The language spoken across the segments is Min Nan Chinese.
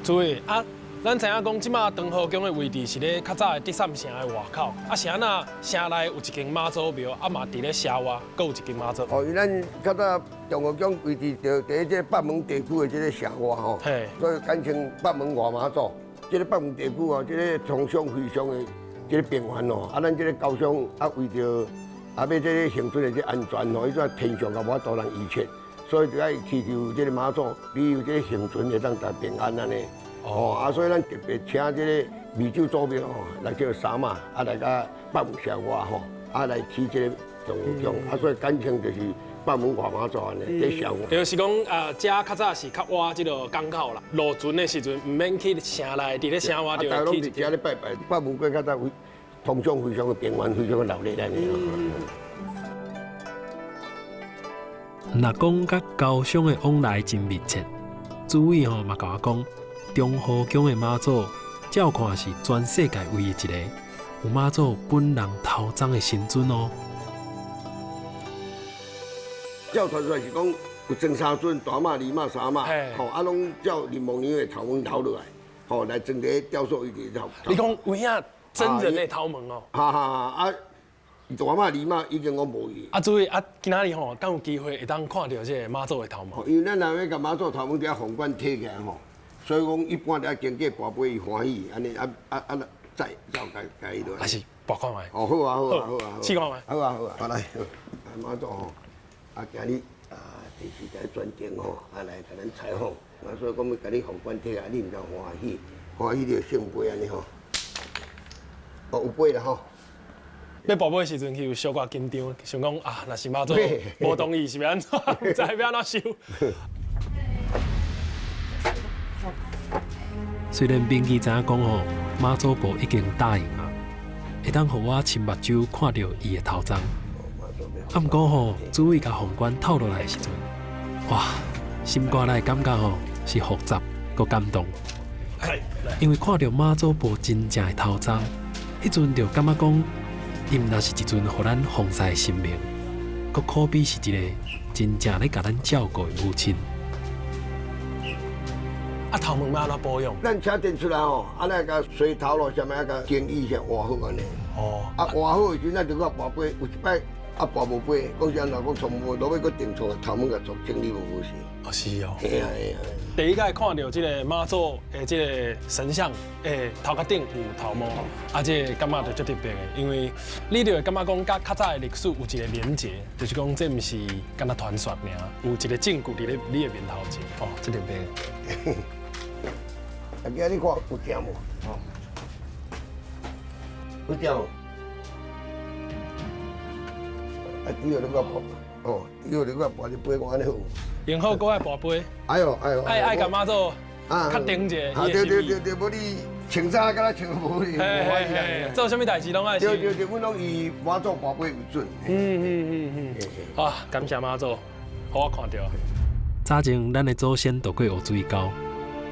主委啊，咱知影講，這馬長和宮的位置是咧較早的德三城的外口。啊，是按怎城內有一間媽祖廟，啊嘛佇咧城外，閣有一間媽祖。哦，因為咱較早長和宮位置就佇這個北門地區的這個城外吼，所以簡稱北門外媽祖。這個北門地區哦，這個通商非常的這個平凡哦，啊，咱這個高雄啊，為著啊，欲這個行船的這安全吼，伊怎天上也無法度人預測，所以就愛祈求這個媽祖，庇佑這個行船會當得平安按呢。哦，啊，所以咱特別請這個湄洲祖廟吼，來叫三媽啊來佮北門城外吼，啊來起這個長和宮，啊，所以簡稱就是北門外媽祖按呢，佇城外。就是講啊，遮較早是較倚這個港口啦，落船的時陣毋免去城內，佇咧城外就啊，大家攏去佇遮咧拜拜，北門過較早通商非常的平安，非常的熱鬧按呢。若講佮高雄的往來真密切，主委吼嘛共我講，長和宮的媽祖，照看是全世界唯一一个有媽祖本人頭鬃的神尊哦。照傳說是講有裝三尊，大媽、二媽、三媽，吼啊，攏照林默娘的頭毛留落來，吼來裝佇雕塑伊佇頭。你講有影真人的頭毛哦？哈哈啊！大媽、二媽已經講無去。啊，主委啊，今仔日吼，敢有機會會當看著這個媽祖的頭毛？因為咱若欲共媽祖頭毛佇遐鳳冠提起來吼，所以講一般著愛經過跋杯伊歡喜，按呢啊啊啊，再走共共伊落來。還是跋看覓？哦，好啊，好啊，好啊。試看覓。好啊，好啊，來，好。啊，媽祖吼，啊，今日啊，電視台專程吼，啊來共咱採訪，啊，所以講欲共你鳳冠提起來，你毋知歡喜，歡喜你就聖杯按呢吼。哦，有杯啦吼。欲跋杯的時陣，去有小可緊張，想講啊，若是媽祖無同意，是欲按怎？毋知欲按怎收。雖然明基知影講吼，媽祖婆已經答應啊，會當予我親目睭看著伊的頭鬃。啊，毋過吼，主委共鳳冠套落來的時陣，哇，心肝內感覺吼是複雜閣感動，因為看著媽祖婆真正的頭鬃，彼陣就感覺講，伊毋但是一尊予咱奉祀的神明，閣可比是一個真正咧共咱照顧的母親。啊，頭毛欲按怎保養？咱請電出來吼，啊，咱共洗頭咯，啥物啊，共清理先換好按呢。哦。啊，換好的時陣，咱就閣跋杯，有一擺啊跋無杯，講是按怎講，從無落尾閣定創頭毛共做整理無好勢。哦，是哦。嘿啊嘿啊。第一擺看著這个媽祖的這个神像，的頭殼頂有頭毛，啊，這个感覺就足特別的，因為你就會感覺講，佮較早的歷史有一個連結，就是講這毋是干焦傳說爾，有一個證據佇咧你的面頭前，哦，這特別。啊，今你看有正無？吼，有正無？啊，主要你個跋，哦，主要你個跋一杯，我按呢好。用好，閣愛跋杯。哎喲，哎喲，愛愛共媽祖確定一下。啊，對對對對，無你穿衫敢若穿無你無歡喜啊。做啥物代誌攏愛。對對對，阮攏以媽祖跋杯為準。啊，感謝媽祖，予我看著。早前咱的祖先渡過湖水溝，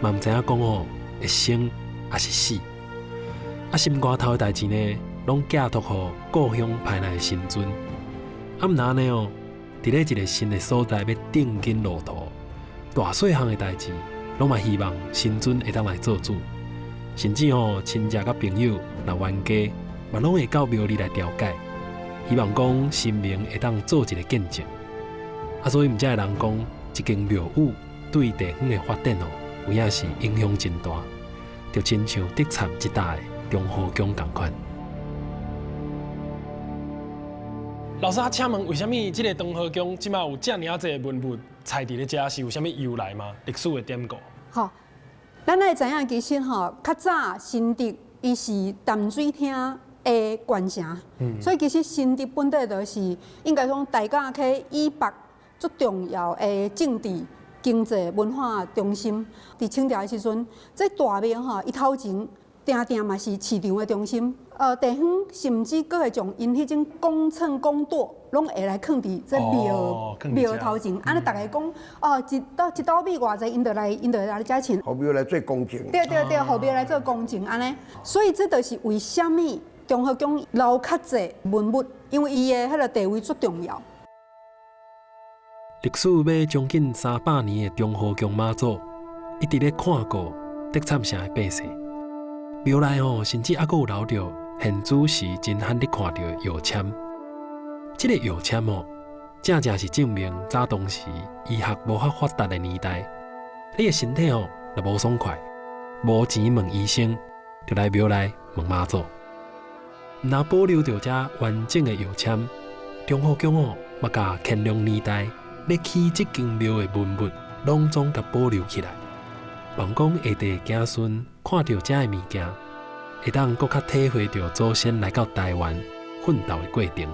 嘛毋知影講吼會生抑是死。啊，心肝頭的代誌呢，攏寄託予故鄉派來的神尊。啊，毋若按呢哦，佇咧一個新的所在欲定根落土，大細項的代誌，攏嘛希望神尊會當來做主。甚至吼親戚佮朋友若冤家，嘛攏會到廟裡來調解，希望講神明會當做一個見證。啊，所以毋才會人講，一間廟宇對地方的發展哦，有影是影響真大，就親像德杉這搭的長和宮仝款。老師啊，請問為啥物這个長和宮這馬有遮爾濟文物採佇咧遮，是有啥物由來嗎？歷史的典故？吼，咱愛知影，其實吼，較早新竹伊是淡水廳的縣城，所以其實新竹本底就是應該講大甲溪以北足重要的政治、經濟、文化中心。佇清朝的時陣，這大廟吼，伊頭前定定嘛是市場的中心，地方甚至閣會將𪜶彼種公秤公垛攏會來囥佇這廟廟頭前，按呢逐家講哦，一斗一斗米偌濟，𪜶就來𪜶就來遮稱。予廟來做公證。對對對，予廟來做公證按呢，所以這就是為啥物長和宮留較濟文物，因為伊的彼个地位足重要。歷史欲將近300年的長和宮媽祖，一直咧看顧。德參城的百姓。廟內吼，甚至猶閣有留著現主時真罕咧看著的藥籤。這個藥籤哦，正正是證明早當時醫學無遐發達的年代，你的身體吼若無爽快，無錢問醫生，就來廟內問媽祖。毋但保留著遮完整的藥籤，中和宮哦，嘛共乾隆年代咧起這間廟的文物，攏總共保留起來。望講下代子孫看著遮的物件，會當閣較體會著祖先來到台灣奮鬥的過程。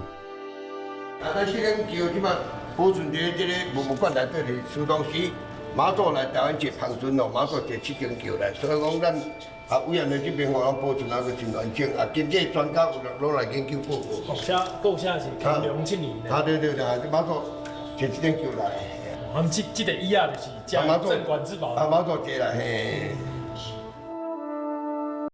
啊，咱這間轎這擺保存佇這個文物館內底是，當時媽祖來台灣坐帆船哦，媽祖坐這間轎來，所以講咱啊，委員的這邊吼，保存啊閣真完整，啊，經過專家有攏來研究報告。哦，寫閣寫是乾隆七年。啊，對對對，媽祖坐這間轎來。他們這個椅仔就是遮鎮館之寶。啊，媽祖坐來嘿。